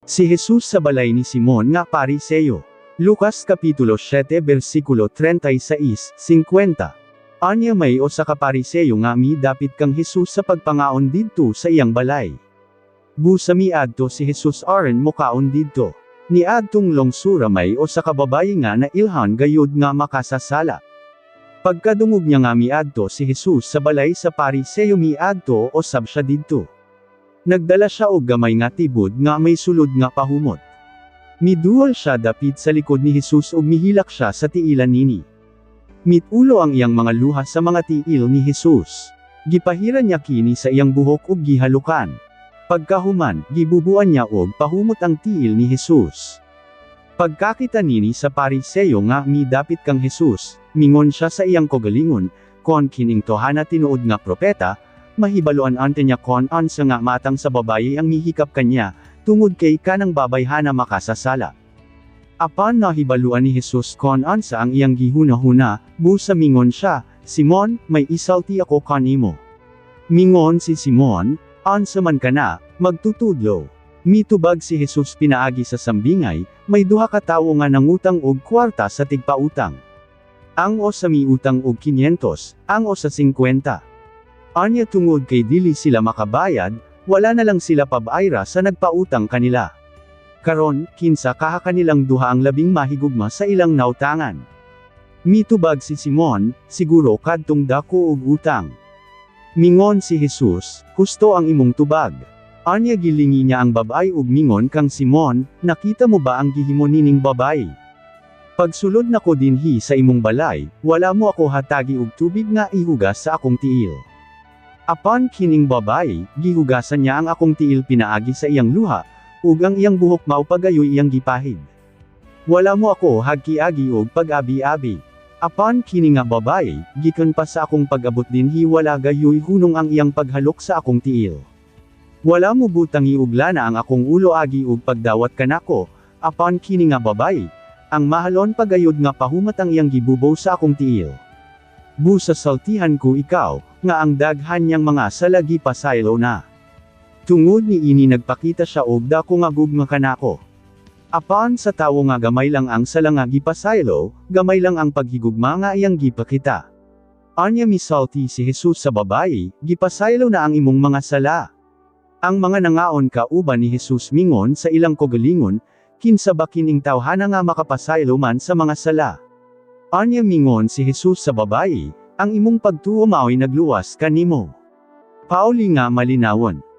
Si Jesus sa balay ni Simon nga Pariseo. Lucas Kapitulo 7 versikulo 36, 50. Anya may usa ka Pariseo nga mi dapit kang Jesus sa pagpangaon didto sa iyang balay. Busa miadto si Jesus aron mokaon didto. Niadtong longsura may usa ka babayi nga nailhan gayud nga makasasala. Pagkadungog niya nga miadto si Jesus sa balay sa Pariseo, miadto usab siya didto. Nagdala siya og gamay nga tibod nga may sulod nga pahumot. Miduol siya dapit sa likod ni Jesus ug mihilak siya sa tiilan nini. Mitulo ang iyang mga luha sa mga tiil ni Jesus. Gipahira niya kini sa iyang buhok ug gihalukan. Pagkahuman, gibubuan niya og pahumot ang tiil ni Jesus. Pagkakita nini sa Pariseo nga midapit kang Jesus, mingon siya sa iyang kaugalingon, "Kon kining tawhana tinuod nga propeta, mahibaluan unta niya kon unsa nga matang sa babayi ang mihikap kanya, tungod kay kanang babayhana makasasala." Apan nahibaluan ni Jesus kon unsa ang iyang gihuna-huna, busa mingon siya, "Simon, may isulti ako kanimo." Mingon si Simon, "Unsa man kana, Magtutudlo?" Mitubag si Jesus pinaagi sa sambingay, "May duha ka tawo nga nangutang og kwarta sa tigpautang. Ang usa miutang og 500, ang usa 50. Anya tungod kay dili sila makabayad, wala na lang sila pabayra sa nagpautang kanila. Karon, kinsa kaha kanilang duha ang labing mahigugma sa ilang nautangan?" Mitubag si Simon, "Siguro kadtong dako og utang." Mingon si Jesus, "Husto ang imong tubag." Anya gilingi niya ang babay ug mingon kang Simon, "Nakita mo ba ang gihimo nining babay? Pagsulod nako dinhi sa imong balay, wala mo ako hatagi og tubig nga ihugas sa akong tiil. Apan kining babayi, gihugasan niya ang akong tiil pinaagi sa iyang luha, ug ang iyang buhok mao pagayoy iyang gipahid. Wala mo ako hagkiagi og pag-abi-abi. Apan kini nga babayi, gikan pa sa akong pag-abot dinhi wala gayoy hunong ang iyang paghalok sa akong tiil. Wala mo butangi og lana ang akong ulo agi og pagdawat kanako, apan kini nga babayi, ang mahalon pagayod nga pahumat ang iyang gibubow sa akong tiil. Busa sultihan ko ikaw, nga ang daghan niyang mga sala gipasaylo na. Tungod ni ini nagpakita siya og dako nga gugma kanako. Apan sa tawo nga gamay lang ang sala nga gipasaylo, gamay lang ang paghigugma nga iyang gipakita." Anya misulti si Jesus sa babayi, "Gipasaylo na ang imong mga sala." Ang mga nangaon kauban ni Jesus mingon sa ilang kaugalingon, "Kinsa ba kining tawhana nga makapasaylo man sa mga sala?" Anya mingon si Jesus sa babayi, "Ang imong pagtuo maoy nagluwas kanimo. Pauli nga malinawon."